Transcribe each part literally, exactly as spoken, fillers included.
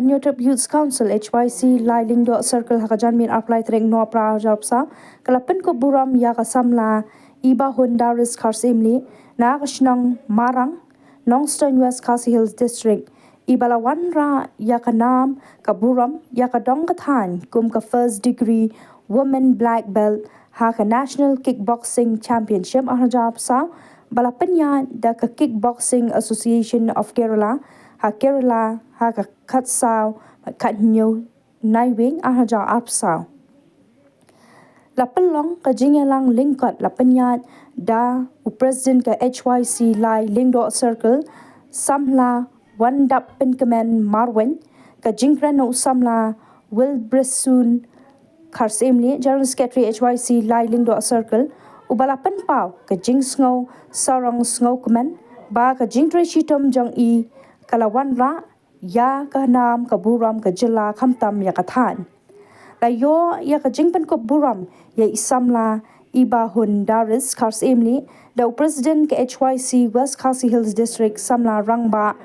Hynñiewtrep Youth Council H Y C Lai Lyngdoh Circle ha ka janmiet arphew lai tarik Nohprah arhajar arphew saw ka la pynkup burom ïa ka samla Ibahun Darius Kharsyimlieh na ka shnong Marang, Nongstoiñ, West Khasi Hills District, iba la wanrah ïa ka nam ka burom ïa ka dong ka thaiñ kum ka First Degree Women Black Belt ha ka National Kickboxing Championship arhajar arphew saw ba la pynïaid da ka Kickboxing Association of Kerala ha Kerala ha ka khatsaw khathynñiew Naiwieng arhajar arphew saw. La pynlong ka jingïalang lyngkot la pynïaid da u President ka H Y C Lai Lyngdoh Circle, samla Wandap Pynkmen Marwein, ka jingkren na u samla Wilbrisun Kharsyimlieh, General Secretary H Y C Lai Lyngdoh Circle, uba la pynpaw ka jingsngew sarong sngewkmen ba ka jingtrei shitom jong i ka la wanrah ïa ka nam ka burom ka jylla khamtam ïa ka thaiñ. La ïoh ïa ka jingpynkup burom ïa i samla Ibahun Darius Kharsyimlieh da u President ka H Y C West Khasi Hills District, samla Rangbah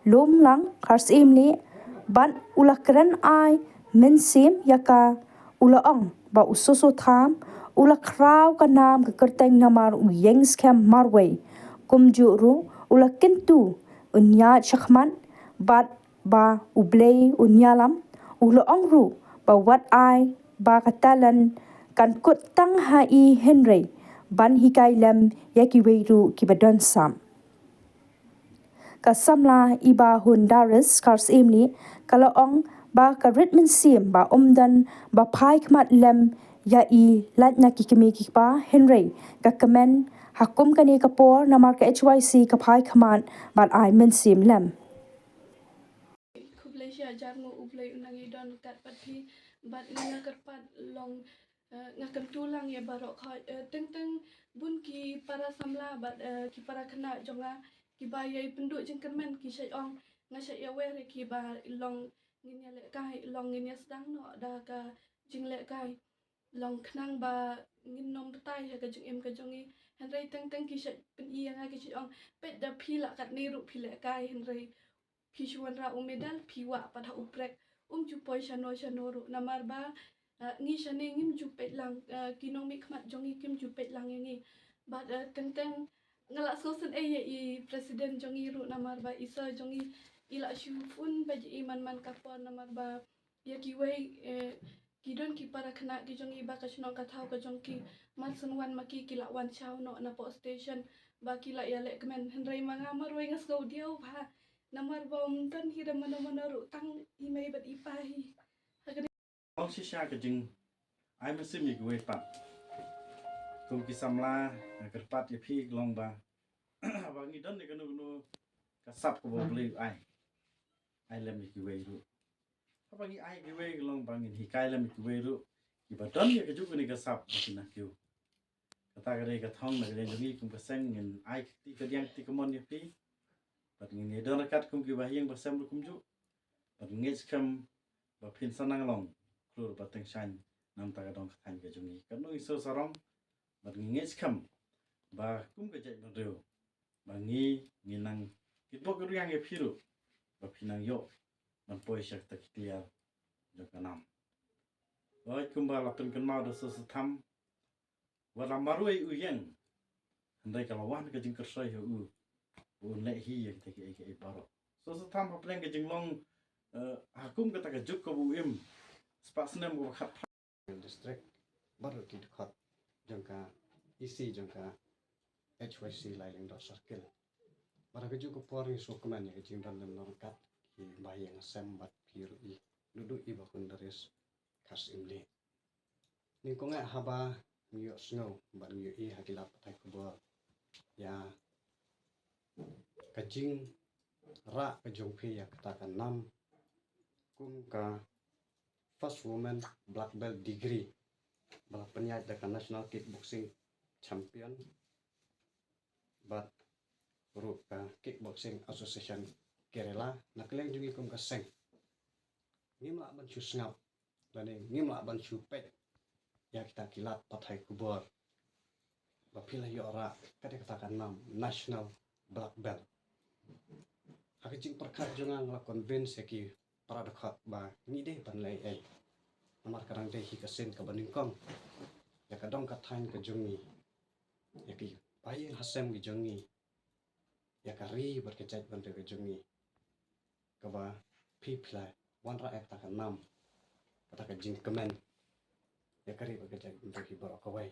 Lumlang Kharsyimlieh, bad u la kren ai mynsiem ïa ka, u la ong ba u Soso Tham u la khraw ka nam ka kyrteng namar u ïeng skhem marwei. Kumjuh ruh u la kyntu un ïaid shakhmat bad ba U Blei un ïalam. U la ong ruh ba wat ai ba ka talent kan kut tang ha i hynrei ban hikai lem ïa kiwei ruh kiba don sap. Ka samla Ibahun Darius Kharsyimlieh ka la ong ba ka rit mynsiem ba um don ba phai khmat lem ïa i lait na ki kmie ki kpa, hynrei ka kmen ha kum kane ka por namar ka H Y C ka phai khmat bad ai mynsiem lem. Khublei shibun, jar nguh, U Blei un nang ïadon ryngkat bad phi bad nga kyrpad long, eh, nga kyntu lang ïa baroh khoit, eh, teng teng bun ki para samla bad, eh, ki para khynnah jong nga kiba ïai pynduh jingkyrmen ki shait ong, nga shait ïawer ïa ki ba long ngin ïalehkai, long ngin ïasdang noh da ka jinglehkai, long khnang ba ngin nym batai ha ka jingim ka jong ngi. Hynrei teng teng ki shait pyni ïa nga, ki shait ong, peit da phi lah katne ruh phi lehkai, hynrei phi shu wanrah u medal, phi wah pat ha u prek, um ju poi shano shano ruh namar ba, eh, ngi shane ngim ju peit lang, eh, ki nongmihkhmat jong ngi kim ju peit lang ïa ngi. Bad, eh, teng teng nga la sngewsynei ïa i president jong ngi ruh namar ba i sir jong ngi i la shu phone bad ïa i man man ka por namar ba ïa kiwei, eh, ki don ki para khynnah ki jong ngi ba ka shnong ka thaw ka jong ki, mar shen wan ma ki ki la wan shaw noh na pok station ba ki la ïaleh kmen, hynrei ma nga marwei nga sngew diaw bha namar ba ym don hi da mano mano ruh, tang i mei bad i pa hi. Long shisha ka jingai mynsiem ïa kiwei pat. Kum ki samla nga kyrpad ïa phi ka long ba haba ngi don ïa kano kano ka sap kaba U Blei u ai, ai lem ïa kiwei ruh. Haba ngi ai kiwei ka long ba ngin hikai lem ïa kiwei ruh kiba don ïa kajuh kane ka sap ba kin nang kiew. Kata ka dei ka thong na ka liang jong ngi kum ka seng, ngin ai kti kadiang kti kamon ïa phi. Bad ngin ïadon ryngkat kum kiba ha ïing ba sem ruh kumjuh. Bad ngin ngeit skhem ba phin sa nang long klur ba tyngshaiñ na bynta ka dong ka thaiñ ka jong ngi. Katno ngi sngewsarong bad ngin ngeit skhem ba kum ka jaitbynriew ba ngi, ngi nang kitbok kitrwiang ïa phi ruh ba phi nang ïoh ban poi sha kata ki kliar jong ka nam. Hooid, kumba la pynkynmaw da Soso Tham, wat la marwei u ïeng, hynrei ka la wan ka jingkyrsoi ha u ba un leh hi ïa kita kiei kiei baroh. Soso Tham, hapdeng ka jinglong, eh, ha kum kata ka juk kaba u im, spah snem kaba khatphra District, baroh ki dkhot jong ka E C jong ka H Y C Lai Lyngdoh Circle. Bad ha kajuh ka por ngi sngewkmen ïa ka jingdon lem ryngkat ki ba ha ïing ha sem bad phi ruh i, naduh i Bah Hun Darius Kharsyimlieh. Nyngkong eh haba ngi ïohsngew bad ngi ïohi ha ki lad pathai khubor ïa ka jingrah ka jong phi ïa kata ka nam kum ka first woman black belt degree ba la pynïaid da ka National Kickboxing Champion bad ruh ka Kickboxing Association Kerala. Na ka liang jong ngi kum ka seng ngim lah ban shu sngap lane ngim lah ban shu peit ïa kita ki lad pathai khubor ba phi la ïoh rah ka dei kata ka nam national black belt. Ha ka jingpyrkhat jong nga, nga la convince ïa ki para dkhot ba ngi dei ban leh ei. Namar ka dang dei hi ka sien kaba nyngkong ïa ka dong ka thaiñ ka jong ngi, ïa ki ba ïing ha sem ki jong ngi, ïa ka ri bad ka jaitbynriew ka jong ngi, kaba phi phi la wanrah ïa kata ka nam, kata ka jingkmen ïa ka ri bad ka jaitbynriew hi baroh kawei.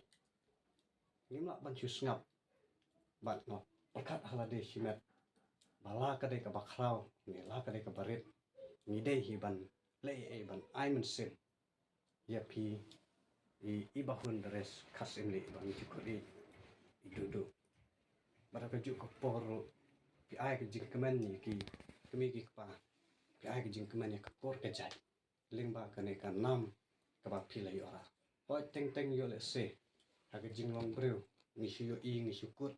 Ngim lah ban shu sngap bad ngop pyrkhat ha lade shimet ba la ka dei kaba khraw ne la ka dei kaba rit, ngi dei hi ban leh ei ban ai mynsiem ïa phi i, i Bah Hun Dares Kharsyiemlieh ba ngi ju khot i, i Duh Duh. Bad ha kajuh ka por ruh phi ai ka jingkmen ïa ki kmie ki kpa, phi ai ka jingkmen ïa ka kur ka jait lyngba kane ka nam kaba phi la ïoh rah. Hooid, teng teng ïoh lehse ha ka jinglong briew ngi shu ïohi, ngi shu kut,